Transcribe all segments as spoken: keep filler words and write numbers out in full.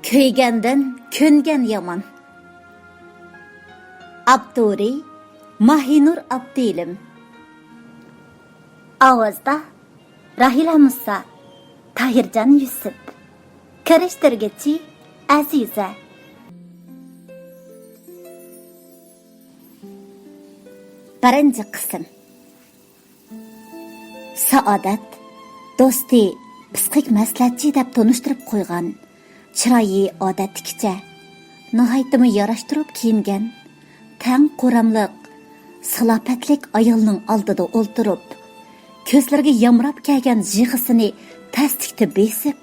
كۆيگەندىن كۆنگەن يامان. ئاپتورى ماھىنۇر ئابدىلىم. ئاۋازدا راھىلە مۇسا، تاھىرجان يۈسۈپ. كىرىشتۈرگۈچى ئەزىزە. بىرىنچى قىسىم. سائادەت دوستى پسىخىك مەسلىھەتچى دەپ تونۇشتۇرۇپ قويغان، چىرايى ئادەتتىكىچە، ناھايىتىمۇ ياراشتۇرۇپ كىيىنگەن، تەڭ قوراملىق، سالاپەتلىك ئايالنىڭ ئالدىدا ئولتۇرۇپ، كۆزلىرىگە يامراپ كەلگەن يىغىسىنى تەستىكتە بېسىپ،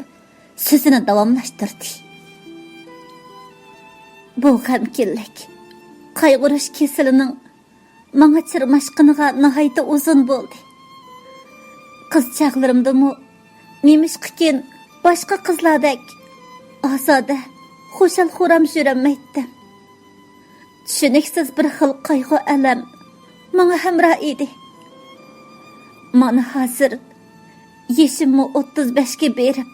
سۆزىنى داۋاملاشتۇردى. بۇ غەمكىنلىك، قايغۇرۇش كېسىلىنىڭ ماڭا چىرماشقىنىغا ناھايىتى ئۇزۇن بولدى. قىز چاغلىرىمدىمۇ نېمىشقىكىن باشقا قىزلاردەك ئازادە، خۇشال-خۇرام يۈرەلمەيتتىم. چۈشىنىكسىز بىر خىل قايغۇ-ئەلەم ماڭا ھەمراھ ئىدى. مانا ھازىر يېشىممۇ ئوتتۇز بەشكە بېرىپ،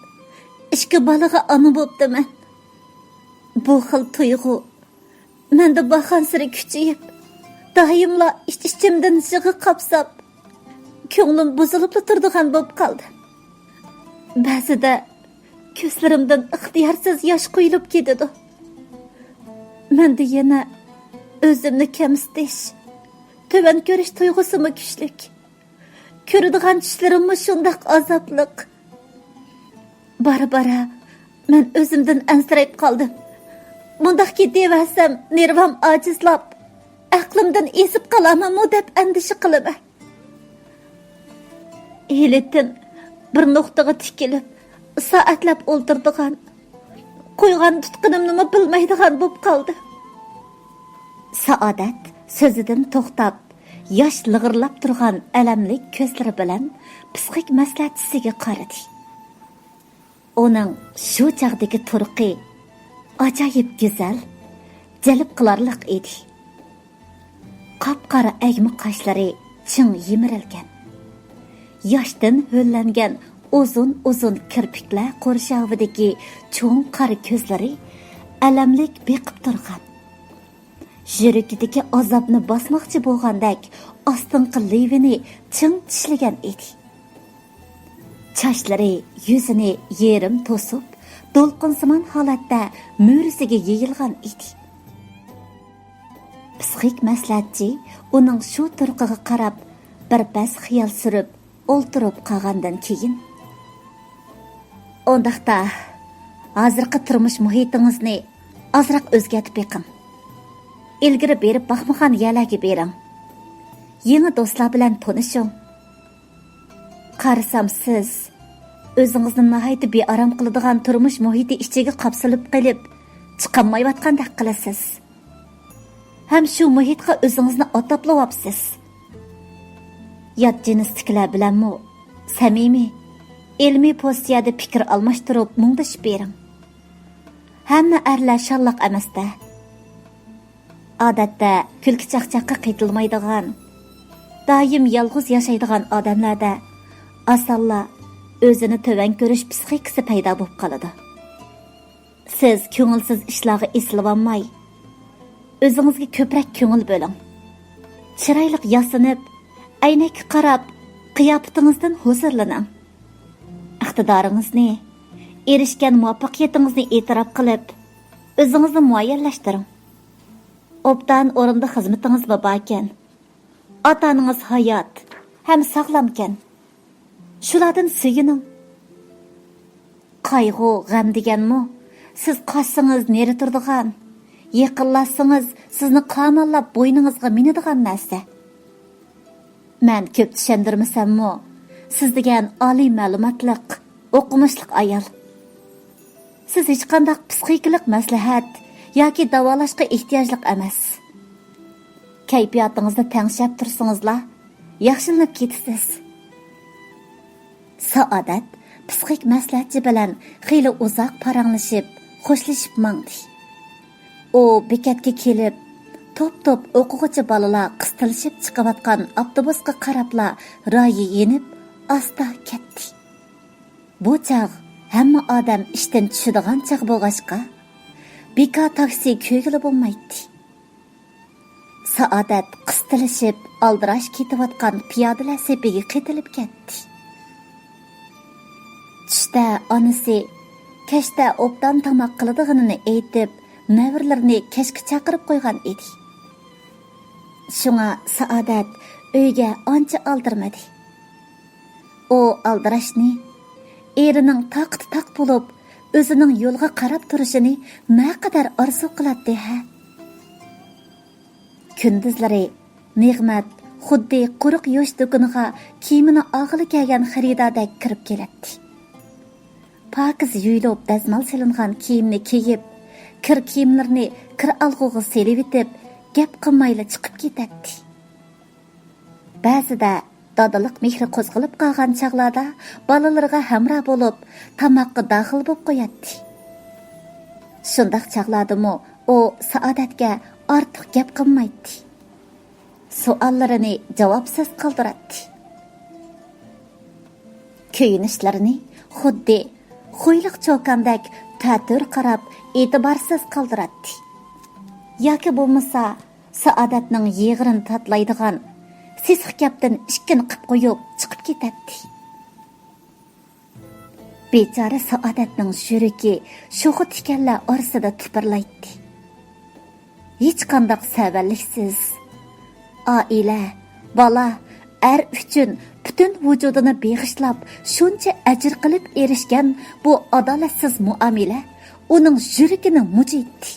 ئىككى بالىغا ئانا بوپتىمەن. بۇ خىل تۇيغۇ مەندە بارغانسېرى كۈچىيىپ، دائىملا ئىچ-ئىچىمدىن يىغا قاپساپ، كۆڭلۈم بۇزۇلۇپلا تۇرىدىغان بولۇپ قالدى. بەزىدە كۆزلىرىمدىن ئىختىيارسىز ياش قۇيۇلۇپ كېتىدۇ. مەندە يەنە ئۆزۈمنى كەمسىتىش، تۆۋەن كۆرۈش تۇيغۇسىمۇ كۈچلۈك. كۆرىدىغان چۈشلىرىممۇ شۇنداق ئازابلىق. بارا-بارا مەن ئۆزۈمدىن ئەنسىرەپ قالدىم. مۇنداق كېتىۋەرسەم، نېرۋام ئاجىزلاپ، ئەقلىمدىن ئېزىپ قالامەنمۇ دەپ ئەندىشە قىلىمەن. ھېلىتىن بىر نۇقتىغا تىكىلىپ، سائەتلەپ ئولتۇرىدىغان، قويغان تۇتقىنىمنىمۇ بىلمەيدىغان بولۇپ قالدىم. سائادەت سۆزىدىن توختاپ، ياش لىغىرلاپ تۇرغان ئەلەملىك كۆزلىرى بىلەن پسىخىك مەسلىھەتچىسىگە قارىدى. ئۇنىڭ شۇ چاغدىكى تۇرقى ئاجايىپ گۈزەل، جەلپ قىلارلىق ئىدى. قاپقارا ئەگمە قاشلىرى چىڭ يىمىرىلگەن. ياشتىن ھۆللەنگەن ئۇزۇن-ئۇزۇن كىرپىكلەر قورشاۋىدىكى چوڭ قارا كۆزلىرى ئەلەملىك بېقىپ تۇرغان. يۈرىكىدىكى ئازابنى باسماقچى بولغاندەك ئاستىنقى لېۋىنى چىڭ چىشلىگەن ئىدى. چاچلىرى يۈزىنى يېرىم توسۇپ، دولقۇنسىمان ھالەتتە مۈرىسىگە يېيىلغان ئىدى. پسىخىك مەسلىھەتچى ئۇنىڭ شۇ تۇرقىغا قاراپ، بىر پەس خىيال سۈرۈپ ئولتۇرۇپ قالغاندىن كېيىن، ئۇنداقتا، ھازىرقى تۇرمۇش مۇھىتىڭىزنى ئازراق ئۆزگەرتىپ بېقىڭ. ئىلگىرى بېرىپ باقمىغان يەرلەرگە بېرىڭ. يېڭى دوستلار بىلەن تونۇشۇڭ. قارىسام، سىز ئۆزىڭىزنى ناھايىتى بىئارام قىلىدىغان تۇرمۇش مۇھىتى ئىچىگە قاپسىلىپ قېلىپ، چىقالمايۋاتقاندەك قىلىسىز. ھەم شۇ مۇھىتقا ئۆزىڭىزنى ئاتاپلىۋاپسىز. يات جىنستىكىلەر بىلەنمۇ سەمىمىي، ئىلمىي پوزىتسىيەدە پىكىر ئالماشتۇرۇپ مۇڭدىشىپ بېرىڭ. ھەممە ئەرلەر شاللاق ئەمەستە. ئادەتتە كۈلكە-چاقچاققا قېتىلمايدىغان، دائىم يالغۇز ياشايدىغان ئادەملەردە ئاسانلا ئۆزىنى تۆۋەن كۆرۈش پسىخىكىسى پەيدا بولۇپ قالىدۇ. سىز كۆڭۈلسىز ئىشلارغا ئېسىلىۋالماي، ئۆزىڭىزگە كۆپرەك كۆڭۈل بۆلۈڭ. چىرايلىق ياسىنىپ، ئەينەككە قاراپ، قىياپىتىڭىزدىن ھۇزۇرلىنىڭ. ئىقتىدارىڭىزنى، ئېرىشكەن مۇۋەپپەقىيىتىڭىزنى ئېتىراپ قىلىپ، ئۆزىڭىزنى مۇئەييەنلەشتۈرۈڭ. ئوبدان ئورۇندا خىزمىتىڭىزمۇ باركەن. ئاتا-ئانىڭىز ھايات ھەم ساغلامكەن. شۇلاردىن سۆيۈنۈڭ. قايغۇ، غەم دېگەنمۇ سىز قاچسىڭىز نېرى تۇرىدىغان، يېقىنلاشسىڭىز سىزنى قاماللاپ بوينىڭىزغا مىنىدىغان نەرسە. مەن كۆپ چۈشەندۈرمىسەممۇ، سىز دېگەن ئالىي مەلۇماتلىق، ئوقۇمۇشلۇق ئايال. سىز ھېچقانداق پسىخىكىلىق مەسلىھەت ياكى داۋالاشقا ئېھتىياجلىق ئەمەس. كەيپىياتىڭىزنى تەڭشەپ تۇرسىڭىزلا، ياخشىلىنىپ كېتىسىز. سائادەت پسىخىك مەسلىھەتچى بىلەن خېلى ئۇزاق پاراڭلىشىپ، خوشلىشىپ ماڭدى. ئۇ بېكەتكە كېلىپ، توپ-توپ ئوقۇغۇچى بالىلار قىستىلىشىپ چىقىۋاتقان ئاپتوبۇسقا قاراپلا رايى يېنىپ، ئاستا كەتتى. بۇ چاغ ھەممە ئادەم ئىشتىن چۈشىدىغان چاغ بولغاچقا، بىكار تاكسى كۆرگىلى بولمايتتى. سائادەت قىستىلىشىپ ئالدىراش كېتىۋاتقان پىيادىلەر سېپىگە قېتىلىپ كەتتى. چۈشتە ئانىسى كەچتە ئوبدان تاماق قىلىدىغىنىنى ئېيتىپ، نەۋرىلىرىنى كەچكە چاقىرىپ قويغان ئىدى. شۇڭا سائادەت ئۆيگە ئانچە ئالدىرىمىدى. ئۇ ئالدىراشنى، ئېرىنىڭ تاقىتى تاق بولۇپ، ئۆزىنىڭ يولغا قاراپ تۇرۇشىنى نەقەدەر ئارزۇ قىلاتتى ھە! كۈندۈزلىرى نېغمەت خۇددى قۇرۇق يۇيۇش دۇكىنىغا كىيىمىنى ئالغىلى كەلگەن خېرىداردەك كىرىپ كېلەتتى. پاكىز يۇيۇلۇپ دەزمال سېلىنغان كىيىمنى كىيىپ، كىر كىيىملىرىنى كىر ئالغۇغا سېلىۋېتىپ، گەپ قىلمايلا چىقىپ كېتەتتى. بەزىدە دادىلىق مېھرى قوزغىلىپ قالغان چاغلاردا بالىلىرىغا ھەمراھ بولۇپ، تاماققا داخىل بولۇپ قوياتتى. شۇنداق چاغلاردىمۇ ئۇ سائادەتكە ئارتۇق گەپ قىلمايتتى. سوئاللىرىنى جاۋابسىز قالدۇراتتى. كۆيۈنۈشلىرىنى خۇددى خۇيلۇق چوكاندەك تەتۈر قاراپ ئېتىبارسىز قالدۇراتتى. ياكى بولمىسا سائادەتنىڭ يىغىرىنى تاتىلايدىغان سېسىق گەپتىن ئىككىنى قىپ قويۇپ چىقىپ كېتەتتى. بىچارە سائادەتنىڭ يۈرىكى شۇ خۇ تىكەنلەر ئارىسىدا تىپىرلايتتى. ھېچقانداق سەۋەنلىكسىز، ئائىلە، بالا، ئەر ئۈچۈن پۈتۈن ۋۇجۇدىنى بېغىشلاپ، شۇنچە ئەجىر قىلىپ ئېرىشكەن بۇ ئادالەتسىز مۇئامىلە ئۇنىڭ يۈرىكىنى مۇجۇيتتى.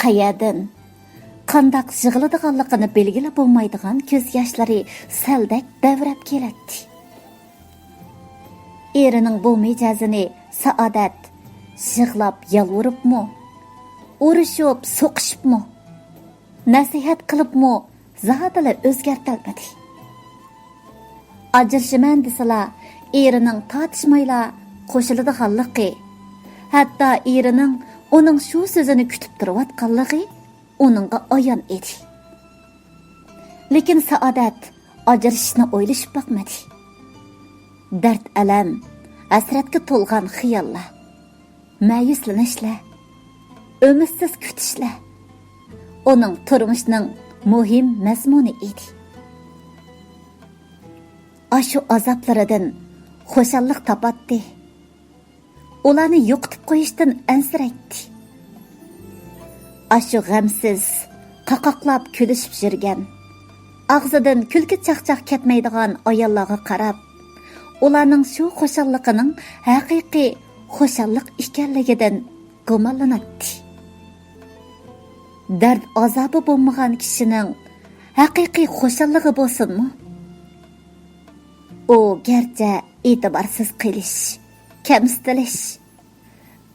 قەيەردىن، قانداق يىغلىدىغانلىقىنى بىلگىلى بولمايدىغان كۆز ياشلىرى سەلدەك دەۋرەپ كېلەتتى. ئېرىنىڭ بۇ مىجەزىنى سائادەت يىغلاپ يالۋۇرۇپمۇ، ئۇرۇشۇپ سوقۇشۇپمۇ، نەسىھەت قىلىپمۇ زادىلا ئۆزگەرتەلمىدى. ئاجرىشىمەن دېسىلا، ئېرىنىڭ تارتىشمايلا قوشۇلىدىغانلىقى، ھەتتا ئېرىنىڭ ئۇنىڭ شۇ سۆزىنى كۈتۈپ تۇرۇۋاتقانلىقى ئۇنىڭغا ئايان ئىدى. لېكىن سائادەت ئاجرىشىشنى ئويلىشىپ باقمىدى. دەرد-ئەلەم، ھەسرەتكە تولغان خىياللار، مەيۈسلىنىشلەر، ئۈمىدسىز كۈتۈشلەر ئۇنىڭ تۇرمۇشىنىڭ مۇھىم مەزمۇنى ئىدى. ئاشۇ ئازابلىرىدىن خۇشاللىق تاپاتتى. ئۇلارنى يوقىتىپ قويۇشتىن ئەنسىرەيتتى. ئاشۇ غەمسىز، قاقاقلاپ كۈلۈشۈپ يۈرگەن، ئاغزىدىن كۈلكە چاقچاق كەتمەيدىغان ئاياللارغا قاراپ، ئۇلارنىڭ شۇ خۇشاللىقىنىڭ ھەقىقىي خۇشاللىق ئىكەنلىكىدىن گۇمانلىناتتى. دەرد-ئازابى بولمىغان كىشىنىڭ ھەقىقىي خۇشاللىقى بولسۇنمۇ؟ ئۇ گەرچە ئېتىبارسىز قېلىش، كەمسىتىلىش،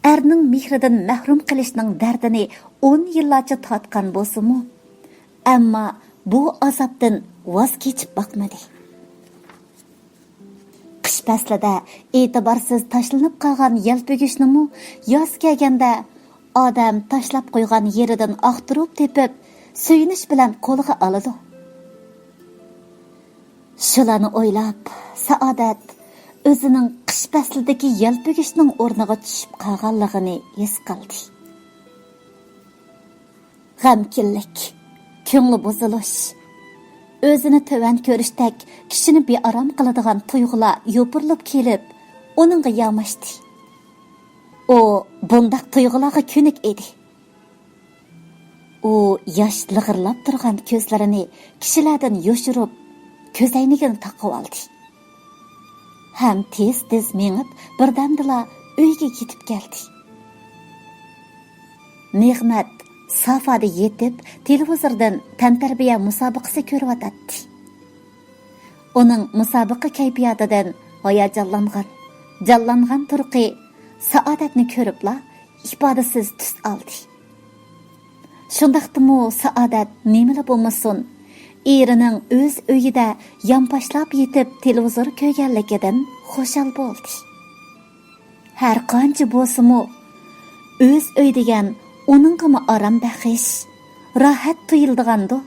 ئەرنىڭ مېھرىدىن مەھرۇم قېلىشنىڭ دەردىنى ئون يىللارچە تارتقان بولسىمۇ، ئەمما بۇ ئازابتىن ۋاز كېچىپ باقمىدى. قىش پەسلىدە ئېتىبارسىز تاشلىنىپ قالغان يەلپۈگۈچنىمۇ ياز كەلگەندە ئادەم تاشلاپ قويغان يېرىدىن ئاختۇرۇپ تېپىپ، سۆيۈنۈش بىلەن قولىغا ئالىدۇ. شۇلارنى ئويلاپ، سائادەت ئۆزىنىڭ قىش پەسلىدىكى يەلپۈگۈچنىڭ ئورنىغا چۈشۈپ قالغانلىقىنى ھېس قىلدى. غەمكىنلىك، كۆڭلى بۇزۇلۇش، ئۆزىنى تۆۋەن كۆرۈشتەك كىشىنى بىئارام قىلىدىغان تۇيغۇلار يوپۇرۇلۇپ كېلىپ، ئۇنىڭغا ياماشتى. ئۇ بۇنداق تۇيغۇلارغا كۆنۈك ئىدى. ئۇ ياش لىغىرلاپ تۇرغان كۆزلىرىنى كىشىلەردىن يوشۇرۇپ، كۆزەينىكىنى تاقىۋالدى. ھەم تېز-تېز مېڭىپ، بىردەمدىلا ئۆيىگە كېتىپ كەلدى. نېغمەت سافادا يېتىپ، تېلېۋىزوردىن تەنتەربىيە مۇسابىقىسى كۆرۈۋاتاتتى. ئۇنىڭ مۇسابىقە كەيپىياتىدىن ھاياجانلانغان، جانلانغان تۇرقى سائادەتنى كۆرۈپلا ئىپادىسىز تۈس ئالدى. شۇنداقتىمۇ سائادەت نېمىلا بولمىسۇن، ئېرىنىڭ ئۆز ئۆيىدە يانپاشلاپ يېتىپ تېلېۋىزور كۆرگەنلىكىدىن خۇشال بولدى. ھەر قانچە بولسىمۇ، ئۆز ئۆي دېگەن ئۇنىڭغىمۇ ئارام بەخش، راھەت تۇيۇلىدىغاندۇ.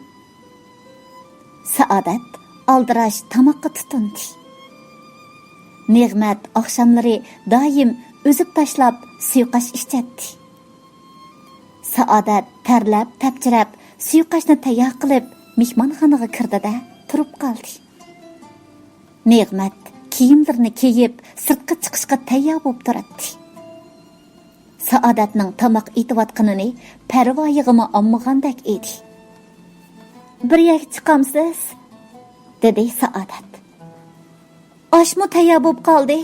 سائادەت ئالدىراش تاماققا تۇتۇندى. نېغمەت ئاخشاملىرى دائىم ئۈزۈپ تاشلاپ سۇيۇقئاش ئىچەتتى. سائادەت تەرلەپ، تەپچىرەپ، سۇيۇقئاشنى تەييار قىلىپ، مېھمانخانىغا كىردى-دە، تۇرۇپ قالدى. نېغمەت كىيىملىرىنى كىيىپ، سىرتقا چىقىشقا تەييار بولۇپ تۇراتتى. سائادەتنىڭ تاماق ئېتىۋاتقىنىنى پەرۋايىغىمۇ ئالمىغاندەك ئىدى. «بىر يەرگە چىقامسىز؟» دېدى سائادەت. «ئاشمۇ تەييار بولۇپ قالدى.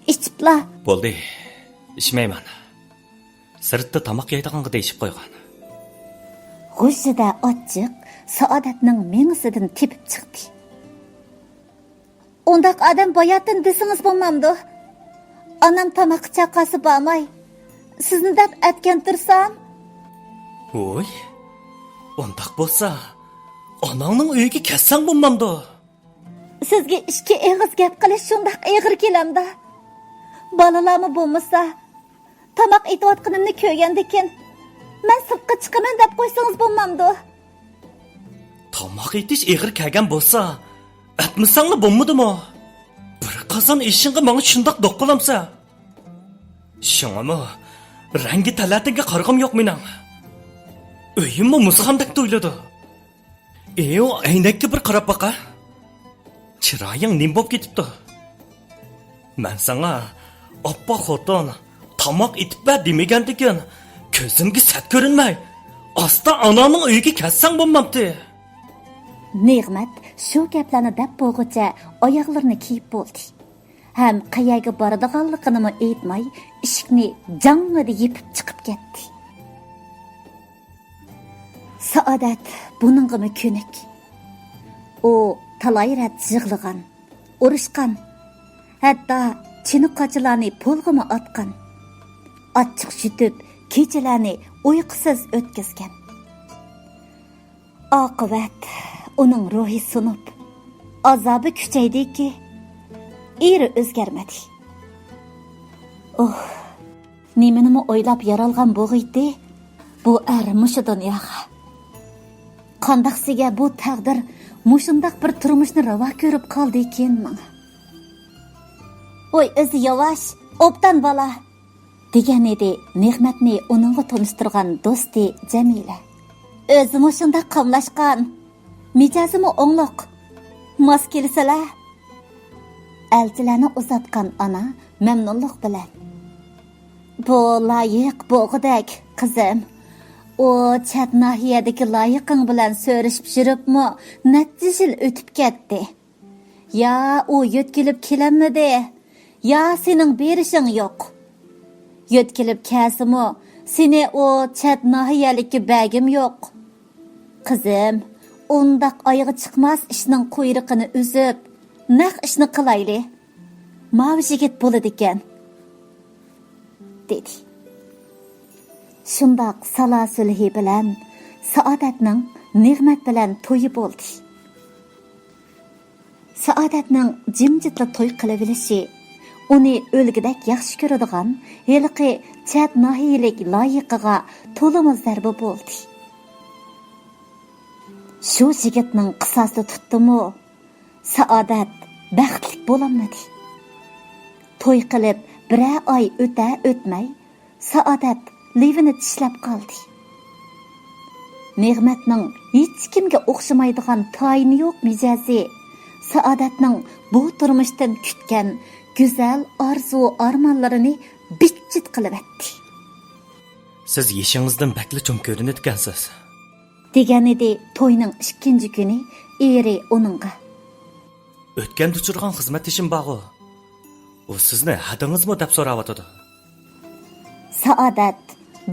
ئىچىپلا.» «بولدى، ئىچمەيمەن. سىرتتا تاماق يەيدىغانغا دېيىشىپ قويغان.» غۇژژىدە ئاچچىق سائادەتنىڭ مېڭىسىدىن تېپىپ چىقتى. «ئۇنداق ئادەم باياتىن دېسىڭىز بولمامدۇ؟ ئانام تاماققا چاقاسى بارماي، سىزنى دەپ ئەتكەن تۇرسام.» «ۋوي، ئۇنداق بولسا، ئاناڭنىڭ ئۆيىگە كەتسەڭ بولمامدۇ؟» «سىزگە ئىككى ئېغىز گەپ قىلىش شۇنداق ئېغىر كېلەمدۇ؟ بالىلارمۇ بولمىسا، تاماق ئېتىۋاتقىنىمنى كۆرگەندىكىن، مەن سىرتقا چىقىمەن دەپ قويسىڭىز بولمامدۇ؟» «تاماق ئېتىش ئېغىر كەلگەن بولسا، ئەتمىسەڭلا بولمىدىمۇ؟ بىر قازان ئېشىڭغا ماڭا شۇنداق دوق قىلامسەن؟ شۇڭىمۇ رەڭگى تەلەتىڭگە قارىغۇم يوق مېنىڭ. ئۆيۈممۇ مۇزخاندەك تۇيۇلىدۇ. ئېيۇ، ئەينەككە بىر قاراپ باقە. چىرايىڭ نېمە بولۇپ كېتىپتۇ؟ مەن ساڭا ئاپپاق خوتۇن، تاماق ئېتىپ بەر دېمىگەندىكىن، كۆزۈمگە سەت كۆرۈنمەي، ئاستا ئاناڭنىڭ ئۆيىگە كەتسەڭ بولمامتى؟» نېغمەت شۇ گەپلەرنى دەپ بولغۇچە ئاياغلىرىنى كىيىپ بولدى. ھەم قەيەرگە بارىدىغانلىقىنىمۇ ئېيتماي، ئىشىكنى جاڭڭىدە يېپىپ چىقىپ كەتتى. سائادەت بۇنىڭغىمۇ كۆنۈك. ئۇ تالاي رەت يىغلىغان، ئۇرۇشقان، ھەتتا چىنە-قاچىلارنى پولغىمۇ ئاتقان. ئاچچىق يۇتۇپ، كېچىلەرنى ئۇيقۇسىز ئۆتكۈزگەن. ئاقىۋەت، ئۇنىڭ روھى سۇنۇپ، ئازابى كۈچەيدىكى، ئېرى ئۆزگەرمىدى. ئوھ، نېمىنىمۇ ئويلاپ يارالغان بولغىيتتى بۇ ئەر مۇشۇ دۇنياغا؟ قانداقسىگە بۇ تەقدىر مۇشۇنداق بىر تۇرمۇشنى راۋا كۆرۈپ قالدىكىن ماڭا؟ «ۋوي، ئۆزى ياۋاش، ئوبدان بالا!» دېگەنىدى نېغمەتنى ئۇنىڭغا تونۇشتۇرغان دوستى جەمىلە. «ئۆزىمۇ شۇنداق قاملاشقان، مىجەزىمۇ ئوڭلۇق. ماس كېلىسىلە.» ئەلچىلەرنى ئۇزاتقان ئانا مەمنۇنلۇق بىلەن: «بۇ لايىق بولغۇدەك، قىزىم. ئۇ چەت ناھىيەدىكى لايىقىڭ بىلەن سۆرىشىپ يۈرۈپمۇ نەچچە يىل ئۆتۈپ كەتتى. يا ئۇ يۆتكىلىپ كېلەلمىدى، يا سېنىڭ بېرىشىڭ يوق. يۆتكىلىپ كەلسىمۇ، سېنى ئۇ چەت ناھىيەلىككە بەرگۈم يوق. قىزىم، ئۇنداق ئايىغى چىقماس ئىشنىڭ قۇيرۇقىنى ئۈزۈپ، نەق ئىشنى قىلايلى. ماۋۇ يىگىت بولىدىكەن.» دېدى. شۇنداق سالا-سۈلھى بىلەن سائادەتنىڭ نېغمەت بىلەن تويى بولدى. سائادەتنىڭ جىمجىتلا توي قىلىۋېلىشى ئۇنى ئۆلگۈدەك ياخشى كۆرىدىغان ھېلىقى چەت ناھىيەلىك لايىقىغا تولىمۇ زەربە بولدى. شۇ يىگىتنىڭ قىساسى تۇتتىمۇ، سائادەت بەختلىك بولالمىدى. توي قىلىپ بىرەر ئاي ئۆتە-ئۆتمەي، سائادەت لېۋىنى چىشلەپ قالدى. نېغمەتنىڭ ھېچكىمگە ئوخشىمايدىغان تايىنى يوق مىجەزى سائادەتنىڭ بۇ تۇرمۇشتىن كۈتكەن گۈزەل ئارزۇ-ئارمانلىرىنى بىت-چىت قىلىۋەتتى. «سىز يېشىڭىزدىن بەكلا چوڭ كۆرۈنىدىكەنسىز.» دېگەنىدى توينىڭ ئىككىنچى كۈنى ئېرى ئۇنىڭغا. «ئۆتكەندە ئۇچرىغان خىزمەتدىشىم بارغۇ، ئۇ سىزنى ھەدىڭىزمۇ دەپ سوراۋاتىدۇ.» سائادەت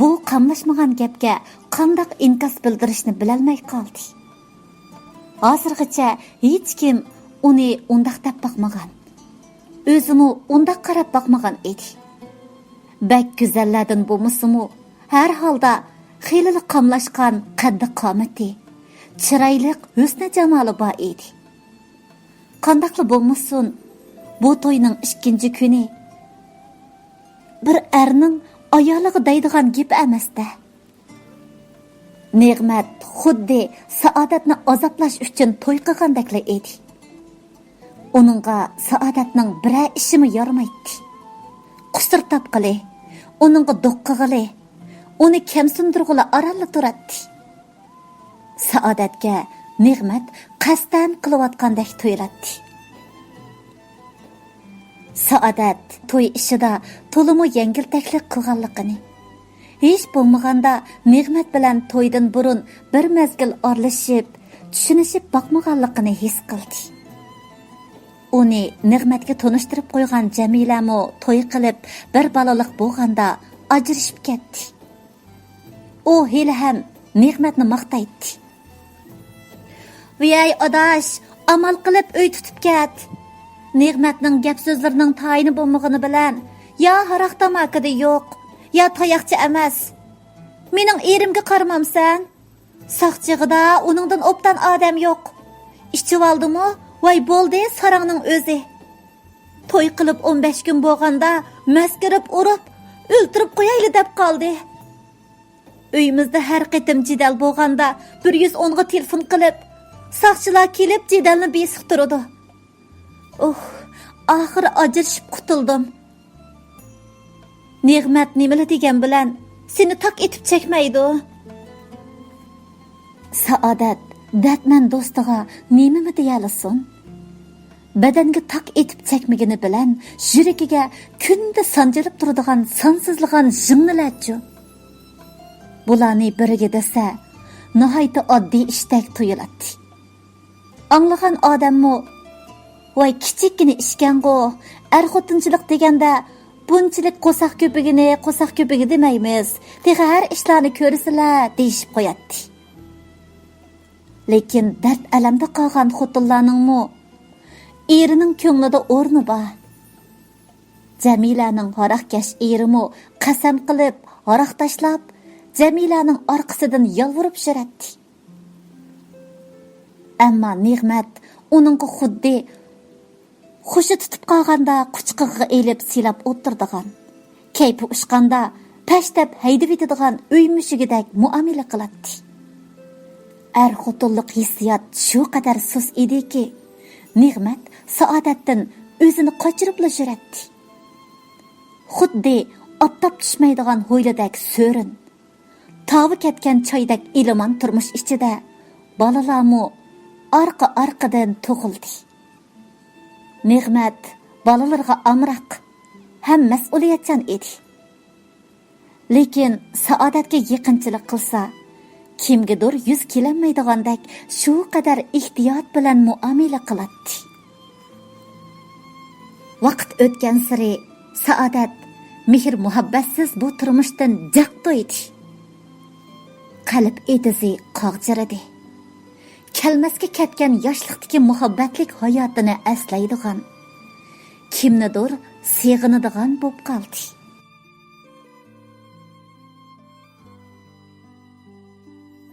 بۇ قاملاشمىغان گەپكە قانداق ئىنكاس بىلدۈرۈشنى بىلەلمەي قالدى. ھازىرغىچە ھېچكىم ئۇنى ئۇنداق دەپ باقمىغان. ئۆزىمۇ ئۇنداق قاراپ باقمىغان ئىدى. بەك گۈزەللەردىن بولمىسىمۇ، ھەر ھالدا خېلىلا قاملاشقان قەددى-قامىتى، چىرايلىق ھۆسنى-جامالى بار ئىدى. قانداقلا بولمىسۇن، بۇ توينىڭ ئىككىنچى كۈنى بىر ئەرنىڭ ئايالىغا دەيدىغان گېپى ئەمەس-دە. نېغمەت خۇددى سائادەتنى ئازابلاش ئۈچۈن توي قىلغاندەكلا ئىدى. ئۇنىڭغا سائادەتنىڭ بىرەر ئىشىمۇ يارىمايتتى. قۇسۇر تاپقىلى، ئۇنىڭغا دوق قىغىلى، ئۇنى كەمسىندۈرگىلى ئارانلا تۇراتتى. سائادەتكە نېمەت قەستەن قىلىۋاتقاندەك تۇيۇلاتتى. سائادەت توي ئىشىدا تولىمۇ يەڭگىلتەكلىك قىلغانلىقىنى، ھېچ بولمىغاندا نېمەت بىلەن تويدىن بۇرۇن بىر مەزگىل ئارىلىشىپ، چۈشىنىشىپ باقمىغانلىقىنى ھېس قىلدى. ئۇنى نېمەتكە تونۇشتۇرۇپ قويغان جەمىلەمۇ توي قىلىپ، بىر بالىلىق بولغاندا ئاجرىشىپ كەتتى. ئۇ ھېلىھەم نېمەتنى ماختايتتى. ۋىيەي ئاداش، ئامال قىلىپ ئۆي تۇتۇپ كەت. نېمەتنىڭ گەپ سۆزلىرىنىڭ تايىنى بولمىغىنى بىلەن، يا ھاراق تاماكىدا يوق، يا تاياقچە ئەمەس. مېنىڭ ئېرىمگە قارىمامسەن؟ ساق چېغىدا ئۇنىڭدىن ئوبدان ئادەم يوق. ئىچىۋالدىمۇ، ۋاي بولدى ساراڭنىڭ ئۆزى. توي قىلىپ ئون بەش كۈن بولغاندا مەسكىرىپ ئۇرۇپ، ئۆلتۈرۈپ قويايلى دەپ قالدى. ئۆيىمىزدە ھەر قېتىم جېدەل بولغاندا بىر يۈز ئونغا تېلېفون قىلىپ، ساقچىلار كېلىپ جېدەلنى بېسىقتۇرىدۇ. ئۇھ، ئاخىرى ئاجرىشىپ قۇتۇلدۇم. نېمەت نېمىلا دېگەن بىلەن سېنى تاك ئېتىپ چەكمەيدۇ. سائادەت دەردمەن دوستىغا نېمىمۇ دېيەلىسۇن؟ بەدەنگە تاك ئېتىپ چەكمىگىنى بىلەن يۈرىكىگە كۈندە سانجىلىپ تۇرىدىغان سانسىزلىغان ژىڭنىلەرچۇ؟ بۇلارنى بىرىگە دېسە، ناھايىتى ئاددىي ئىشتەك تۇيۇلاتتى. ئاڭلىغان ئادەممۇ، ۋاي كىچىككىنە ئىشكەنغۇ، ئەر خوتۇنچىلىق دېگەندە بۇنچىلىك قورساق كۆپۈگىنى قورساق كۆپۈگى دېمەيمىز، تېخى ھەر ئىشلارنى كۆرىسىلە دېيىشىپ قوياتتى. لېكىن دەرد ئەلەمدە قالغان خوتۇنلارنىڭمۇ ئېرىنىڭ كۆڭلىدە ئورنى بار. جەمىلەنىڭ ھاراقكەش ئېرىمۇ قەسەم قىلىپ، ھاراق تاشلاپ، جەمىلەنىڭ ئارقىسىدىن يالۋۇرۇپ يۈرەتتى. ئەمما نېمەت ئۇنىڭغا خۇددى خۇشى تۇتۇپ قالغاندا قۇچىقىغا ئېلىپ سىلاپ ئولتۇرىدىغان، كەيپى ئۇچقاندا پەشتەپ ھەيدىۋېتىدىغان ئۆي مۈشۈكىدەك مۇئامىلە قىلاتتى. ئەر خوتۇنلۇق ھېسسىيات شۇ قەدەر سۇس ئىدىكى، نېمەت سائادەتتىن ئۆزىنى قاچۇرۇپلا يۈرەتتى. خۇددى ئاپتاپ چۈشمەيدىغان ھويلىدەك سۆرۈن، تاۋى كەتكەن چايدەك ئېلىمان تۇرمۇش ئىچىدە بالىلارمۇ ئارقا-ئارقىدىن تۇغۇلدى. نېمەت بالىلىرىغا ئامراق ھەم مەسئۇلىيەتچان ئىدى. لېكىن سائادەتكە يېقىنچىلىق قىلسا، كىمگىدۇر يۈز كېلەلمەيدىغاندەك شۇ قەدەر ئېھتىيات بىلەن مۇئامىلە قىلاتتى. ۋاقىت ئۆتكەنسېرى سائادەت مېھىر-مۇھەببەتسىز بۇ تۇرمۇشتىن جىق تويدى. قەلب ئېتىزى قاغجىرىدى. كەلمەسكە كەتكەن ياشلىقتىكى مۇھەببەتلىك ھاياتىنى ئەسلەيدىغان، كىمنىدۇر سېغىنىدىغان بولۇپ قالدى.